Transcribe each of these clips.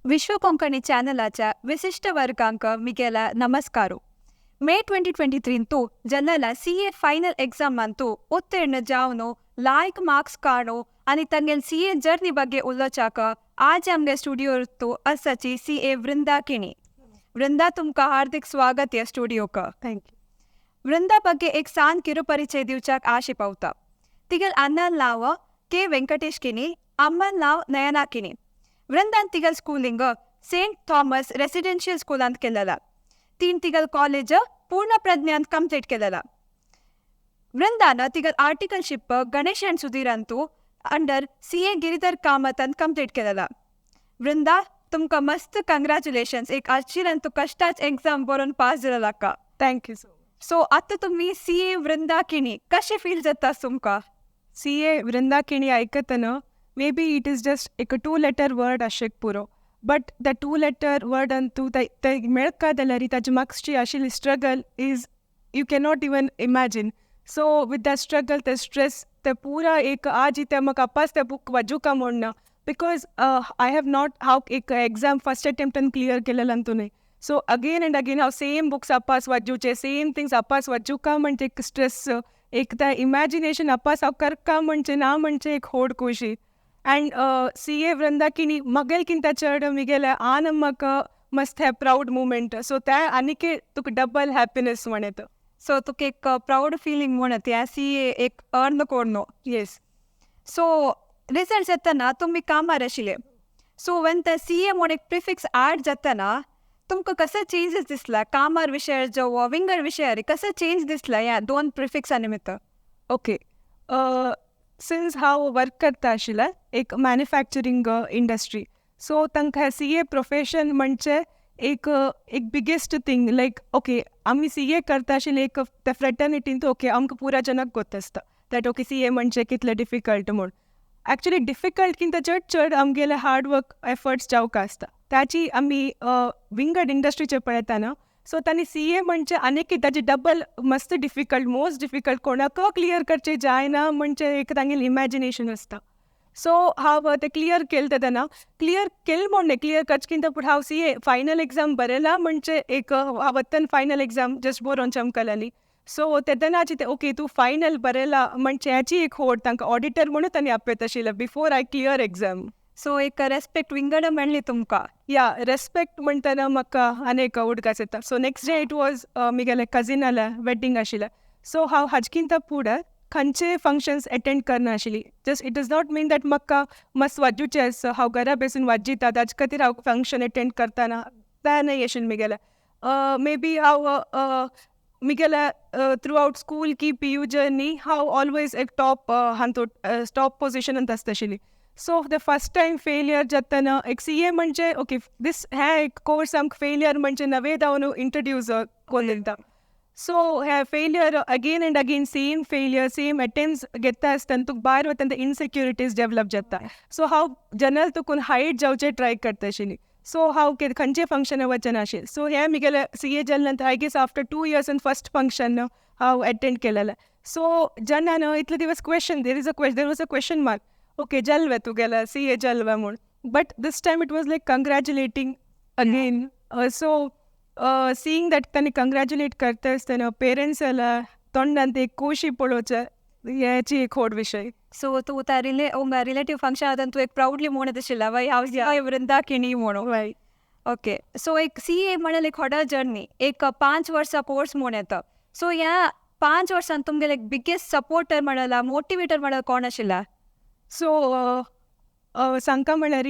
विश्व कोंकणी चॅनलाच्या विशिष्ट वर्गांक मिगेला ನಮಸ್ಕಾರ. May 2023 ಜಲ್ಲಲ CA. Final exam ಅಂತೂ ಉತ್ತೀರ್ಣ ಜಾವನು ಲಾಯ್ಕ್ ಮಾರ್ಕ್ಸ್ ಕಾಣು आणि ತಂಗೆಲ್ ಸಿ.ಎ. ಜರ್ನಿ ಬಗ್ಗೆ ಉಲ್ಲೋಚಾಕ आज आमगे स्टुडियो असाची सी.ए. वृंदा किणी. वृंदा, तुमका हार्दिक स्वागत या स्टुडियोक. Thank you. Vrinda ಬಗ್ಗೆ एक सान ಕಿರುಪರಿಚಯ ದಿವಚಾक ಆಶೆ ಪೌತ. ತಿಗಲ್ ಅಣ್ಣನ ನಾವ್ ಕೆ ವೆಂಕಟೇಶ್ ಕಿಣಿ, ಅಮ್ಮನ ನಾವ್ ನಯನಾ ಕಿಣಿ. ವೃಂದಾನ್ ತಿಗಲ್ schooling saint Thomas residential school ಅಂತ ಕೆಲ್ಲಲ. ತೀನ್ ತಿಗಲ್ ಕಾಲೇಜ್ ಪೂರ್ಣ ಪ್ರಜ್ಞೆ ಅಂತ ಕಂಪ್ಲೀಟ್ ಕೆಲ್ಲಲ. ವೃಂದಾನ ತಿಗಲ್ ಆರ್ಟಿಕಲ್ಶಿಪ್ ಗಣೇಶ್ ಅಂಡ್ ಸುಧೀರ್ ಅಂತೂ ಅಂಡರ್ ಸಿ.ಎ. ಗಿರಿಧರ್ ಕಾಮತ್ ಅಂತ ಕಂಪ್ಲೀಟ್ केलेला. वृंदा, तुमका मस्त कंग्रॅच्युलेशन्स. एक आशिल तू कष्टाच एक्झाम बरोवन pass जालेला. Thank you so so आतां तुमी सी.ए. वृंदा किणी, कशें फील जाता तुमकां? सी ए वृंदा किणी आयकतना may be it is just एक टू लेटर वर्ड अशें पुरो, but the two letter word Antu ते मेळका जाल्यार ताजे मागची आशिल्ली struggle is you cannot even imagine. So with the struggle, ते स्ट्रेस, ते पुरा एक आज ते म्हाका अपास ते बूक वाजूका म्हूण ना, because I have not हांव एक एग्जाम फर्स्ट अटेम्प्टान क्लियर केलेलं अंतू न्हय. सो अगेन अँड अगेन हांव सेम बुक्स अपास वाजूचे, सेम थिंग्स अपास वाजूका म्हणजे एक स्ट्रेस, एक ते इमॅजिनेशन अपास हांव करका म्हणजे ना म्हणजे एक होड खुशी. And CA. वृंदा किणी मगेल किंता चड मिगेले आन म्हाका मस्त हे प्राऊड मुमेंट. सो ते आनीक तुका डबल हॅपिनेस म्हणत. सो तुका एक प्राऊड फिलींग म्हणत या सी.ए. एक अर्न कोर्ण. येस. सो रिजल्ट येतना तुमी कामार आशिल्ले. सो when ते सी.ए. म्हूण एक प्रिफिक्स ऍड जातना तुमकां कसो चेंजीस दिसला कामार विशयार जो विंगड विशयार कसो चेंज दिसला ह्या दोन प्रिफिक्सा निमित्त? ओके, सिन्स हांव वर्क करता आशिल्लें एक मॅन्युफॅक्चरींग इंडस्ट्री, सो तांकां सी.ए. प्रोफेशन म्हणजे एक एक बिगेस्ट थिंग, लायक ओके, आमी सी.ए. करता आशिल्ले एक त्या फ्रेटर्निटीन, ओके, आमकां पुरा जनाक गोत आसता that okay, सी.ए. म्हणजे कितले डिफिकल्ट म्हूण. एक्चुली डिफिकल्ट किंता चड चड आमगेले हार्ड वर्क एफर्ट्स जावंक आसता. ताची आमी विंगड इंडस्ट्रीचेर पळयतना, सो तांणी सी.ए. म्हणजे आनीक ताजे डबल मस्त डिफिकल्ट, मोस्ट डिफिकल्ट, कोणाक क्लियर करचें जायना म्हणजे एक तांगेलें इमॅजिनेशन आसता. सो हांव तें क्लियर केलें तेन्ना, क्लियर केलें म्हूण न्हय, क्लियर करचे पूण हांव सी.ए. फायनल एग्जाम बरयला म्हणजे एक हांव वत्तन फायनल एग्जाम जस्ट बरोवन चमकलेली. सो तेन्नाची तें ओके, तूं फायनल बरयला म्हणजे हेची एक होड तांकां ऑडिटर म्हणून तांणी आपयता आशिल्लें before I clear exam. So एक रेस्पेक्ट विंगड मेळ्ळी तुमकां. या, रेस्पेक्ट म्हणटना म्हाका आनी एक उडगास येता. So next day it was मिगेले कजिनाले वेड्डींग आशिल्लें. सो हांव हाजकिंता फुडें खंयचे फंक्शन्स एटेंड करनाशिल्ली. Just it does not mean that म्हाका मस्त वाजूचें आसा, हांव घरा बसून वाजयता, ताजे खातीर हांव फंक्शन एटेंड करतना तें न्हय आशिल्लें मिगेलें. मे बी हांव मिगेले थ्रू आवट स्कूल की पी.यू. जर्नी हांव ऑलवेज एक टॉप हातूंत टॉप पोजिशनांत आसता आशिल्ली. So the first time failure जातना एक सी.ए. म्हणजे ओके, दीस हें एक कोर्स आमकां फेलियर म्हणजे नवे दावन इंट्रोड्यूस कोन्न दिता. सो हे failure again and again, same failure, same attempts घेता आसतना तुका भायर वतना ते इनसेक्युरिटीज डेवलप जाता. सो हांव जनरल तुकून हायड जावचें ट्राय करता आशिल्ली. सो हांव खंयचे फंक्शनाक वचनाशिल्लें. सो हें म्हगेलें सी.ए. जालें नंतर I guess after 2 इयर्सान first function हांव एटेंड केलेलें. सो जेन्ना न्हय इतले दिवस question there is a there was a question mark, okay, जालवे तुगेलें सी.ए. जालवे म्हूण, but this time it was like congratulating again. So seeing that तांणी कंग्रेच्युलेट करता आसतना पेरंट्साल्या तोंडांत एक खोशी पळोवचें हेची एक व्हड विशय. सो तूं त्या रिलेटीव फंक्शन आतां तूं एक प्राउडली म्हणत आशिल्ला, वय, हांव वृंदा किणी म्हणून. ओके, सो एक सी.ए. म्हणल्यार एक व्हडा जर्नी, एक 5 वर्सां कोर्स म्हूण येता. सो ह्या 5 वर्सां तुमगेले बिगेस्ट सपोर्टर म्हणला, मोटिवेटर म्हणल्यार कोण आशिल्ला? सो सांगता म्हणल्यार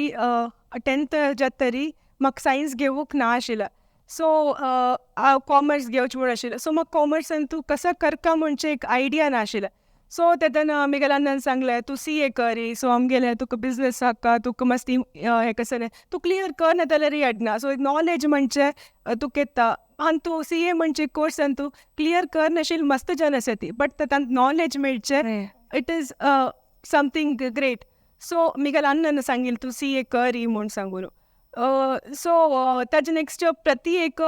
10th जातरी म्हाका सायन्स घेवूंक ना आशिल्लें. सो हांव कॉमर्स घेवचें म्हूण आशिल्लें. सो म्हाका कॉमर्सान तूं कसो करता म्हणचें एक आयडिया नाशिल्लें. सो तेन्ना म्हगेल्या अण्णान सांगलें, तूं सी.ए. कर, सो आमगेलें तुका बिजनस आसा, तुका मस्ती हें कसलें तूं क्लियर कर, ना जाल्यार येडना. सो नॉलेज म्हणजे तुका येता आनी तूं सी.ए. म्हणजे कोर्सान तूं क्लियर कर नाशिल्लें मस्त जन आसा ती, बट तातूंत नॉलेज मेळचें, it is something great. So म्हगेल्या अण्णान सांगिल्लें, तूं सी.ए. कर म्हूण सांगून. सो ताजे नेक्स्ट प्रति एक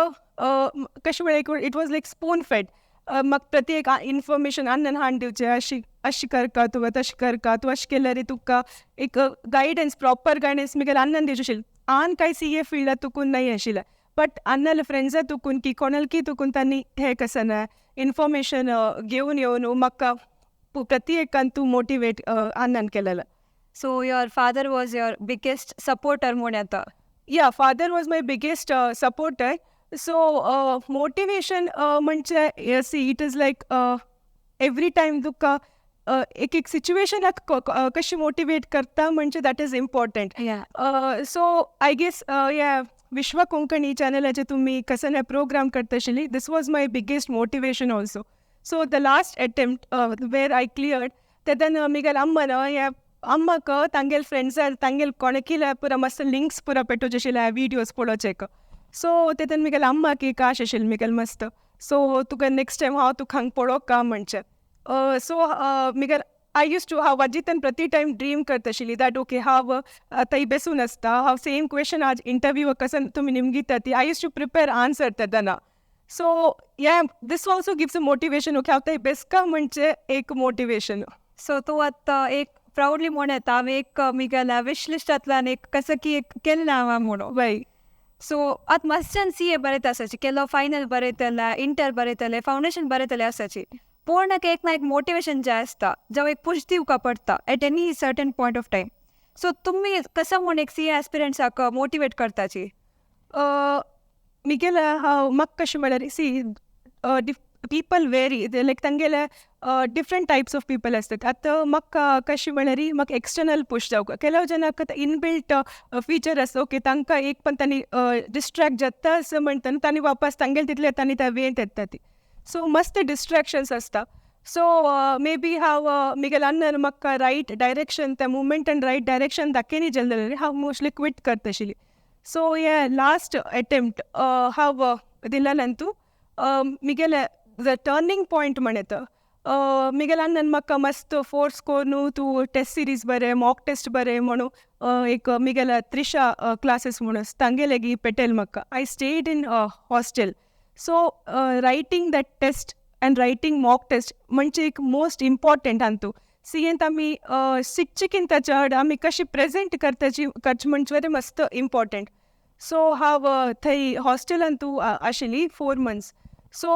कशें म्हळ्यार it was like spoon fed. म्हाका प्रति एक इन्फॉर्मेशन अण्णान हाडून दिवचें, अशी अशें करका तूं, तशें करका तूं, अशें केल्यार तुका एक गायडन्स, प्रॉपर गायडन्स म्हगेल्या अण्णान दिवचें आशिल्लें. आन काय सी ए फिल्डा तुकून नाही आशिल्लें, बट अन्नाले फ्रेंड्सा तुकून की कोणालकी तुकून तांणी हें कसं ना इन्फॉर्मेशन घेवन येवन म्हाका प्रति एकान तूं मोटिवेट अण्णान केलेलं. So your father was your biggest supporter म्हूण येता. Yeah, father was my biggest supporter. So motivation म्हणजे, see, it is like every time तुका एक एक सिच्युएशनाक कशी मोटिवेट करता म्हणजे that is important. So I guess ह्या विश्व कोंकणी चॅनलाचे तुमी कसं हे प्रोग्राम करता आशिल्ली, this was my biggest motivation also. So the last attempt where I cleared, तेन्ना मिगेल अम्मान ह्या अम्माक तांगेल फ्रेंड्सां तांगेल कोणकीला पुरा मस्त लिंक्स पुरा पेटोवचे आशिल्ले विडियोज पळोवचेक. सो तेतून मिगेल अम्माक एक आश आशिल्ली मिगेल मस्त, सो तुका नेक्स्ट टायम हांव तुका हांग पळोवका म्हणचें. So Miguel I use to हांव वाजितान प्रति टायम ड्रीम करता आशिल्ली that okay, हांव आतां बेसून आसता, हांव सेम क्वेश्चन आज इंटरव्यू कसन तुमी निमगिता ती I used to prepare answer तेन्ना. So yeah, this also gives a motivation, okay, हांव थंय बेसका म्हणचे एक मोटिवेशन. सो तूं आतां एक प्रावडली म्हण येता, हांवें एक मिगेल्या विश लिस्टांतल्यान एक कसं की एक केलें हांवें म्हणून. वय. सो आतां मस्त जन सी ए बरयता आसाची, केलो फायनल बरयतले, इंटर बरयतले, फावंडेशन बरयतले आसाची, पूण एक ना एक मोटिवेशन जाय आसता, जावं एक पुश दिवका पडटा at any certain point of time. So तुमी कसं म्हूण एक सी ए एस्पिरंट्साक मोटिवेट करताची? मिगेले हांव म्हाका कशें म्हळ्यार, सी, पीपल वेरी, लायक तांगेले डिफरंट टायप्स ऑफ पीपल आसतात. आतां म्हाका कशें म्हळ्यार म्हाका एक्सटर्नल पुश जावंक, केलव जाणांक इनबिल्ट फिचर आसता, ओके, तांकां एक पण तांणी डिस्ट्रेक्ट जाता असं म्हणटा तांणी वापस तांगेले तितले तांणी त्या वेंत येता ती. सो मस्त डिस्ट्रेक्शन्स आसता. सो मे बी हांव मिगेल अण्णान म्हाका रायट डायरेक्शन त्या मुवमेंटान रायट डायरेक्शन दाखयनी जालें, हांव मोस्टली क्विट करता आशिल्ली. सो हे लास्ट अटेम्प्ट हांव दिलेलें मिगेले the turning point म्हणत, मिगेल अण्णान म्हाका मस्त फोर्स करून तूं टेस्ट सिरीज बरें, मॉक टेस्ट बरें म्हणून एक मिगेले त्रिशा क्लासीस म्हणून तांगेले पेटेल म्हाका. I stayed in hostel, so writing that test and writing mock test म्हणजे एक मोस्ट इम्पॉर्टंट हातूं सीएंत आमी शिकचिकिंत चड आमी कशी प्रेजेंट करताची करचे म्हणजे मस्त इम्पॉर्टंट. सो हांव थंय हॉस्टेलान तूं आशिल्ली 4 मंथ्स. सो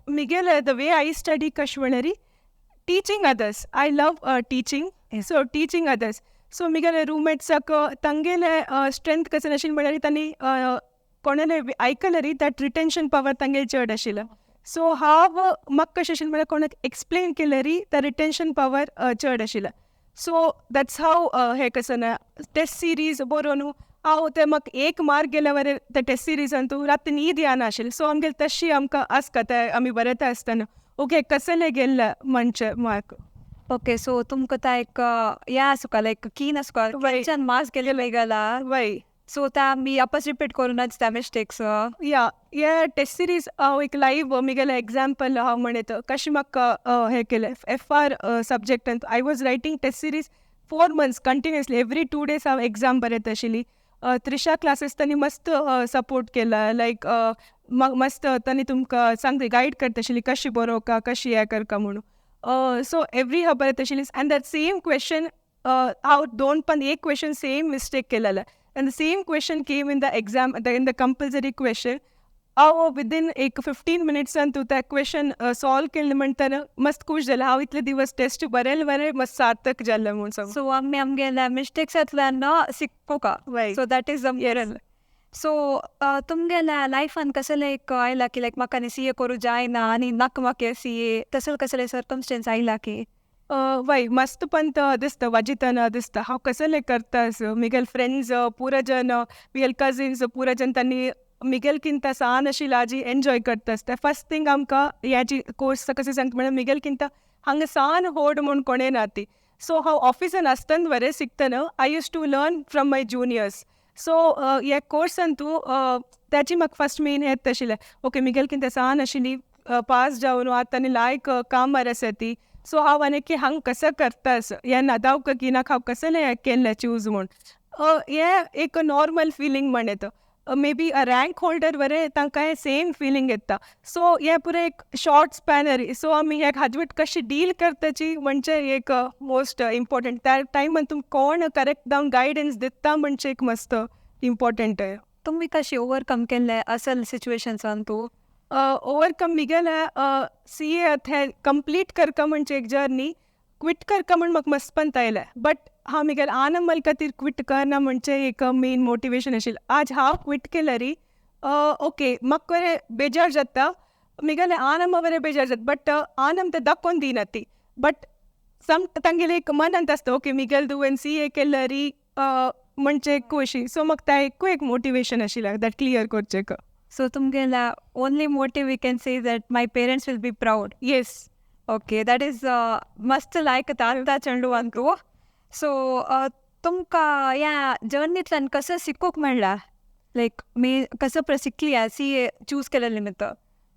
मिगेले the way I study कशें म्हळ्यार teaching others. I love teaching, so teaching others. So मिगेले रुममेट्साक तांगेले स्ट्रेंथ कशें आशिल्लें म्हळ्यार तांणी कोणाले आयकलें that retention power तांगेले चड आशिल्लें. सो हांव म्हाका कशें आशिल्लें म्हळ्यार कोणाक एक्सप्लेन केल्यार the retention power चड आशिल्लें. सो that's हाव हें कसं ना टेस्ट सिरीज बरोवन हांव ते म्हाका एक मार्क गेल्यावर ते टेस्ट सिरीजान तूं राती न्हीद येना आशिल्ली. सो आमगेले तशी आमकां आसता ते आमी बरयता आसतना ओके, कसले गेल्ले म्हणचे मार्क. ओके, सो तुमकां ता एक हें आसुका, लायक कीन आसुका, खंयच्यान मार्क्स गेले गेला. वय. सो ते आमी वापस रिपीट करूं त्या मिस्टेक्स. या, हे टेस्ट सिरीज हांव एक लायव्ह मिगेले एग्जाम्पल हांव म्हणत कशें म्हाका हें केलें एफ आर सब्जेक्टान. I was writing test series 4 months continuously, every 2 days हांव एग्जाम बरयता आशिल्ली. त्रिशा क्लासीस तांणी मस्त सपोर्ट केला, लायक मस्त तांणी तुमकां सांगता, गायड करता आशिल्ली कशी बरोवका, कशी हें करका म्हणून. सो एवरी हांव बरयता आशिल्ली आनी that same question हांव दोन पण एक क्वेश्चन सेम मिस्टेक केलेलें and the same question came in the exam, in the compulsory question. हांव विदीन एक 15 मिनिट्सान तूं त्या क्वेश्चन सॉल्व केलें म्हणटना मस्त खूश जालें हांव, इतले दिवस टेस्ट बरयलें बरें मस्त सार्थक जालें म्हूण सांग. सो आमी आमगेल्या मिस्टेक्सांतल्यान शिकपोका. वय. So that is the moral. So तुमगेल्या लायफान कसलें एक आयला की लायक म्हाका न्ही सी ए करूं जायना आनी नाका म्हाका सी ए, तसले कसले सर्कमस्टेन्स आयला की? वय, मस्त पंत दिसता, वाजितना दिसता हांव कसलें करता. मिगेल फ्रेंड्स पुरा जन, मिगेल कजिन्स पुरा जन तांणी मिगेलकिंत सान आशिल्ली आजी एन्जॉय करता आसता. फर्स्ट थिंग आमकां ह्याजी कोर्स कशें सांगता म्हळ्यार मिगेलकिंत हांगा सान होड म्हूण कोणें ना ती. सो हांव ऑफिसान आसतना बरें शिकतना I used to learn from my juniors. So ह्या कोर्सान तूं ताची म्हाका फर्स्ट मेन हें आशिल्लें, ओके, मिगेलकिंत सान आशिल्ली पास जावन आतां तांणी लायक कामार आसा ती. सो हांव आनी की हांग कसं करता हें नदावक की नाका, हांव कसलें हें केल्लें चूज म्हूण हें एक नॉर्मल फिलींग म्हण येता. May be a rank holder बरें तांकां सेम फिलींग येता. सो हें पुराय एक शॉर्ट स्पॅनर, सो आमी ह्या हाजवेट कशी डील करताची म्हणजे एक मोस्ट इम्पॉर्टंट. त्या टायमान तुमकां कोण करेक्ट जावन गायडन्स दिता म्हणजे एक मस्त इम्पॉर्टंट. तुमी कशी ओवरकम केल्ले असल सिच्युएशन्सान तूं? ओवरकम मिगेले सीए हे कंप्लीट करका म्हणजे एक जर्नी. क्विट करका म्हण म्हाका मस्त आयलें, बट हांव मिगेले आनमल खातीर क्विट करना म्हणजे एक मेन मोटिवेशन आशिल्लें. आज हांव क्विट केल्यारी ओके, म्हाका बरें बेजार जाता, मिगेले आनम बरें बेजार जाता, बट आनम ते दाखोवन दिना ती. बट सम तांगेले एक मनांत आसता, ओके, मिगेल दुवेन सीए केल्यारी म्हणजे खुशी. सो म्हाका तें एकूय एक मोटिवेशन आशिल्लें that clear करचें. सो तुमगेला only motive, we can say that my parents will be proud? Yes. Okay, that is मस्त लायक तारता चेंडू अंतू. सो तुमकां ह्या जर्नींतल्यान कसं शिकूंक मेळ्ळा, लायक मे कसं शिकली सीए चूज केलें निमित्त?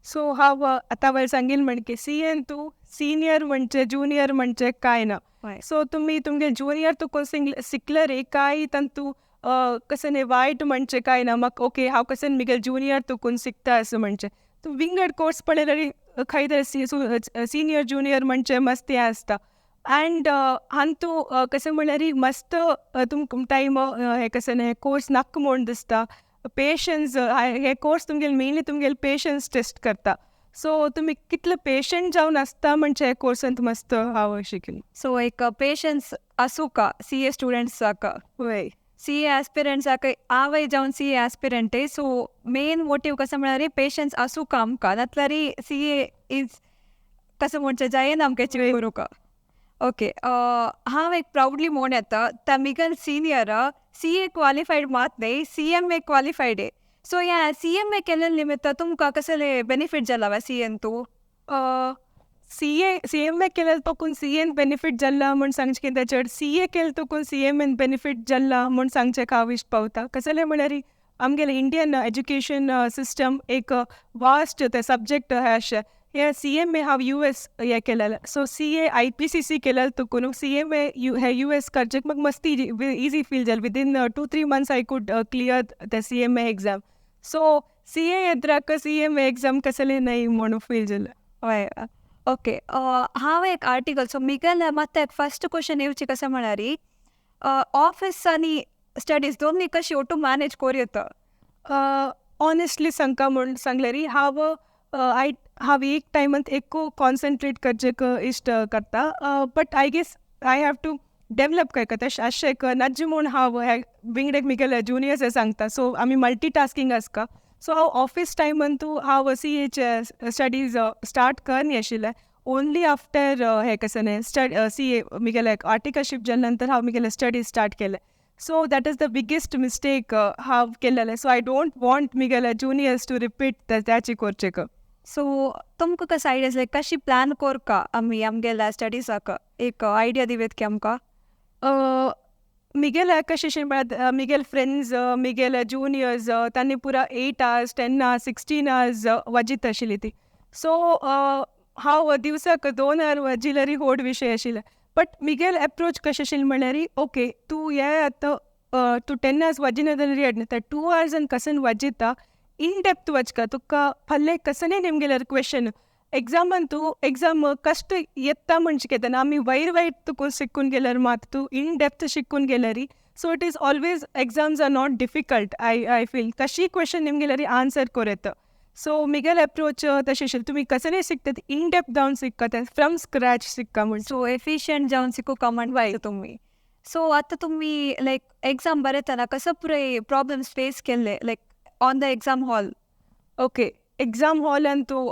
सो हांव आतां वयर सांगील म्हणके सीएन तूं सिनियर म्हणजे ज्युनियर म्हणजे काय ना. सो तुमी तुमगे ज्युनियर तुका शिकले रे काय तांतू कसं न्ही वायट म्हणजे काय ना. म्हाका ओके, हांव कशें मिगेल ज्युनियर तुकून शिकता असं म्हणजे तूं विंगड कोर्स पळयल्यार खंय तरी सिनियर ज्युनियर म्हणजे मस्त हें आसता. अँड हांतू कशें म्हणल्यार मस्त तुमकां टायम हें कशें न्ही कोर्स नाका म्हूण दिसता. पेशन्स, हे कोर्स तुमगेले मेनली तुमगेले पेशन्स टेस्ट करता. सो तुमी कितले पेशंट जावन आसता म्हणजे हे कोर्सांत मस्त हांव शिकली. सो एक पेशन्स आसूका सीए स्टुडंट्साक? वय. सीए आस्पिरंट्साक, हांवय जावन सीए आस्पिरंटे, सो मेन मोटीव कसं म्हळ्यार पेशन्स आसूका आमकां, नातल्यार सीए is कसं म्हणचें जायना आमकां अचीव करूंक. ओके, हांव एक प्रावडली म्हूण येता त्या मिगल सिनियर सीए क्वालिफायड मात न्हय, सीएमए क्वालिफायड. सो ह्या सीएमए केल्ले निमित्त तुमकां कसले बेनिफीट जाला वा सीएन तूं? सीए सीएमए केल्यार तुका सीएन बेनिफीट जाला म्हूण सांगचें कितें, चड सीए केले तुका सीएमएन बेनिफीट जाला म्हूण सांगचें हांव इश्ट पावता. कसलें म्हळ्यार आमगेलें इंडियन एज्युकेशन सिस्टम एक वास्ट ते सब्जेक्ट हे अशें. हे सीएमए हांव यूएस हे केलेलें. सो सीए आयपीसीसी केलेलें तुकून सीएमए you hey US करचें म्हाका मस्त इजी फील जालें. Within 2-3 months I could clear the CMA exam. So CA येद्राक CMA exam कसलें न्हय म्हणून फील जालें. हय, ओके. हांव एक आर्टिकल, सो मिगेल मात एक फर्स्ट क्वेश्चन येवची कसं म्हळ्यार ऑफीस आनी स्टडीज दोन्ही कशी ओटू मॅनेज करूं येता? ऑनेस्टली सांगका म्हूण सांगल्यार हांव I हांव एक टायमांत एकू कॉन्सन्ट्रेट करचें इश्ट करता, but I guess I have to develop करता तशें. अशें एक नज्ज म्हूण हांव हे विंगडेक मिगेले जुनियर्स सांगता. सो आमी मल्टी टास्कींग आसता. सो हांव ऑफीस टायमान हांव सीएचे स्टडीज स्टार्ट करनी आशिल्लें. ओन्ली आफ्टर हें कसं न्ही स्टड सीए मिगेले आर्टिकलशीप जाले नंतर हांव मिगेले स्टडीज स्टार्ट केले. So that is the biggest mistake हांव केलेलें. सो I don't want मिगेले जुनियर्स टू रिपीट त्याची करचें. सो तुमकां कसो आयडियाज, लायक कशी प्लॅन करका आमी आमगेल्या स्टडीजाक, एक आयडिया दिवेत की आमकां? मिगेले कशें म्हळ्यार मिगेले फ्रेंड्स, मिगेले जुनियर्स तांणी पुरा 8 hours, 10 hours, 16 hours वाजीत आशिल्ली ती. सो हांव दिवसाक 2 our वाजिल्यारी व्हड विशय आशिल्ले. बट मिगेल एप्रोच कशें आशिल्लें म्हळ्यार ओके, तूं हें आतां तूं 10 आवर्स वाजिना जाल्यार येना, 2 आवर्सान कसन वाजिता, इन डेप्थ वचका. तुका फाल्यां कसने निमगेल्यार क्वेश्चन एग्जामान तूं एग्जाम कश्ट येता म्हणजे कितें आमी वयर वयर तुका शिकून गेल्यार मात तूं इन डेप्थ शिकून गेल्यारी, so it is always exams are not difficult. I feel कशी क्वेश्चन निमगेल्यारी आन्सर करूं येता. सो मिगेल एप्रोच तशें आशिल्लें, तुमी कसले शिकतात, इन डेप्थ जावन शिकता, फ्रॉम स्क्रॅच शिकता म्हणजे. सो एफिशियंट जावन शिकूका म्हणटा तुमी. सो आतां तुमी लायक एग्जाम बरयतना कसो पुराय प्रॉब्लम्स फेस केल्ले, like on the exam hall? Okay, exam हॉलान तूं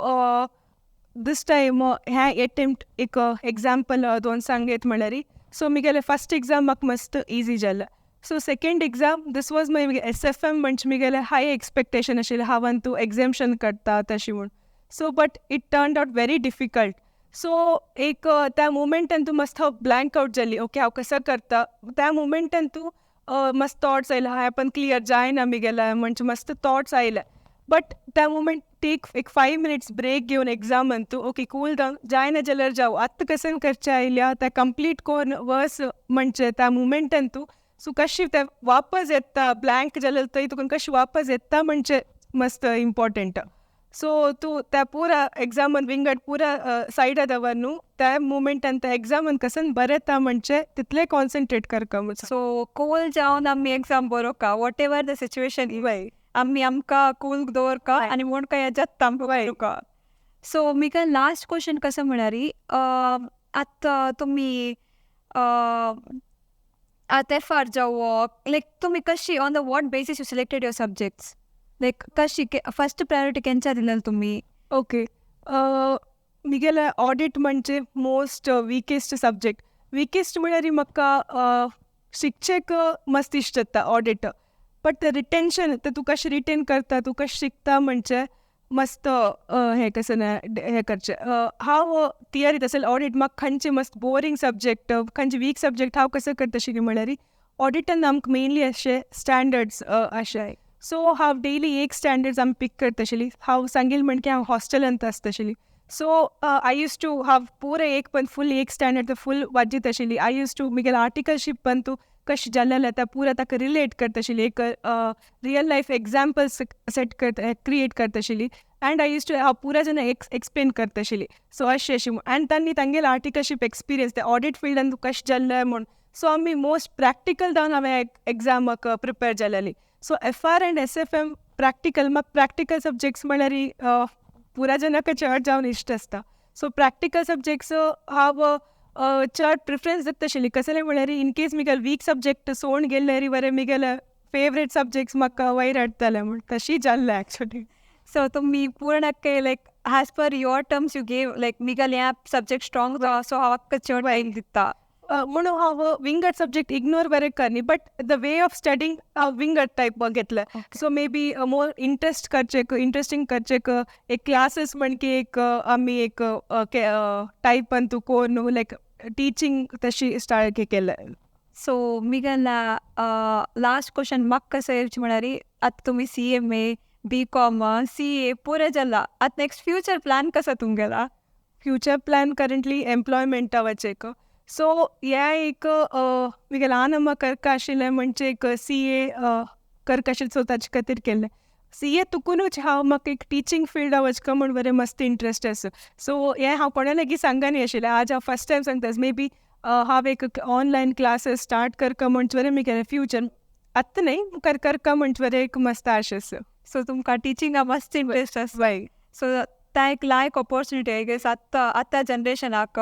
दीस टायम हें एटेम्प्ट एक एग्जाम्पल दोन सांगेत म्हळ्यार, सो मिगेले फर्स्ट एग्जाम म्हाका मस्त इजी जालें. So second exam, this was my SFM म्हणजे मिगेले हाय एक्सपेक्टेशन आशिल्लें, हांव तूं एग्जाम्शन करता तशें म्हूण. So but it turn out very difficult. So एक त्या मुमेंटान तूं मस्त हांव ब्लँक आउट जाली. ओके, हांव कसो करता? त्या मुमेंटान तूं मस्त थॉट्स आयले, हांवें पण क्लियर जायना मिगेले म्हणजे मस्त थॉट्स आयले. बट त्या मुमेंट टेक एक 5 मिनिट्स ब्रेक घेवन एग्जामान तूं ओके, कूल डावन, जायना जाल्यार जावं, आतां कशें करचें आयल्या तें कंप्लीट कोन्न वर्स म्हणजे त्या मुमेंटान तूं सो कशी तें वापस येता, ब्लँक जाल्यार थंय तुका कशें वापस येता म्हणजे मस्त इम्पॉर्टंट. सो तूं त्या पुरा एग्जामान विंगड पुरा सायडा दवर न्हू, त्या मुमेंटान त्या एग्जामान कसन बरेता म्हणजे तितले कॉन्सन्ट्रेट करका म्हण. सो कूल जावन आमी exam बरोवका, what ever the situation. आमी आमकां कूल दवरका आनी म्हूण काय जाता आमकां करुका. सो मिका लास्ट क्वेश्चन कसं म्हळ्यार, आतां तुमी आतां एफ आर जावप, लायक तुमी कशी, on the what basis you selected your subjects? Like कशी फर्स्ट प्रायोरिटी केंच्या दिलेली तुमी? ओके, मिगेले ऑडिट म्हणजे मोस्ट विकेस्ट सब्जेक्ट. विकेस्ट म्हळ्यार म्हाका शिकचेक मस्त इश्ट जाता ऑडिट, बट रिटेन्शन, ते तूं कशें रिटेन करता, तूं कशें शिकता म्हणजे मस्त हें कसं ना हें करचें. हांव थियरी तसलें ऑडिट म्हाका खंयचे मस्त बोरींग सब्जेक्ट, खंयचे वीक सब्जेक्ट हांव कसो करता आशिल्ली म्हळ्यार ऑडिटान आमकां मेनली अशे स्टँडर्ड्स अशे. सो हांव डेली एक स्टँडर्ड्स आमी पीक करता आशिल्ली. हांव सांगील म्हण की हांव हॉस्टेलांत आसता आशिल्ली, सो I use to हांव पुरो एक पण फूल एक स्टँडर्ड फूल वाजीत आशिल्ली. I use to मिगेले आर्टिकलशीप पण तूं कशें जालेलें आतां पुरा ताका रिलेट करता आशिल्ली, एक रियल लायफ एग्जाम्पल्स सेट करता, क्रिएट करता आशिल्ली. अँड I use to हांव पुरा जेन्ना एक्सप्लेन करता आशिल्ली. सो अशें अशें आनी तांणी तांगेले आर्टिकलशीप एक्सपिरियन्स ते ऑडिट फिल्डान तूं कशें जाल्लें म्हूण. सो आमी मोस्ट प्रॅक्टिकल जावन हांवें एग्जामाक प्रिपेर जालेली. So FR and SFM practical, म्हाका प्रॅक्टिकल सब्जेक्ट्स म्हळ्यार पुरा जनाक चड जावन इश्ट आसता. सो प्रॅक्टिकल सब्जेक्ट्स हांव चड प्रिफरन्स दिता आशिल्ली. कसलें म्हळ्यार इन केस मिगेले वीक सब्जेक्ट सोण गेल्ले बरें, मिगेले फेवरेट सब्जेक्ट्स म्हाका वयर हाडटले म्हूण. तशी जाल्लें एक्चुली. सो तुमी पूर्णಕ್ಕೆ like as per your terms you gave, like Miguel ह्या सब्जेक्ट स्ट्रॉंग, सो हांव चड टायम दिता. म्हणून हांव विंगड सब्जेक्ट इग्नोर बरें करनी, but the way of studying हांव विंगड टायप घेतलें. So may be more interest करचेक, इंट्रस्टींग करचेक एक क्लासीस म्हण की एक आमी एक टायप अंतू कोन लायक टिचींग तशी स्टार्ट केलें. सो मिगल लास्ट क्वेश्चन म्हाका कसं येवचें म्हळ्यार, आतां तुमी CMA, BCom, CA पुरें जाला, आतां नेक्स्ट फ्युचर प्लॅन कसो तुमगेला? फ्युचर प्लॅन करंटली एम्प्लॉयमेंटा वचेक. सो हें एक मिगे ल्हान अम्मा करका आशिल्लें म्हणजे एक सीए करका आशिल्लें, सो ताजे खातीर केल्लें. सीए तुकुनूच हांव म्हाका एक टिचींग फिल्डा वचका म्हूण बरें मस्त इंट्रस्ट आसा. सो हें हांव कोणा लागीं सांगनी आशिल्लें, आज हांव फर्स्ट टायम सांगता. मे बी हांव एक ऑनलायन क्लासीस स्टार्ट करका म्हणचे बरें मिगेलें फ्युचर आत्तां न्हय, मुखार करका म्हणचे बरें एक मस्त आश आसा. सो तुमकां टिचिंगा मस्त इंट्रस्ट आसा. वय. सो ता एक लायक opportunity I guess आतां आतां जनरेशनाक.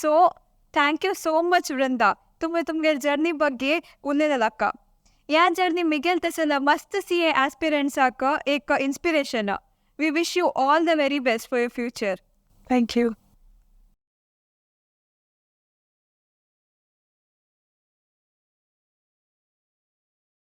So thank you so much Vrinda, तुमी तुमगे जर्नी ಬಗ್ಗೆ ಉಲ್ಲೇಲಕ್ಕ. ಯಾ ಜರ್ನಿ ಮಿಗೆಲ್ ತಸಲ ಮಸ್ತ್ ಸಿಎ ಆಸ್ಪಿರೆಂಟ್ಸಾಕ एक inspiration. We wish you all the very best for your future. Thank you.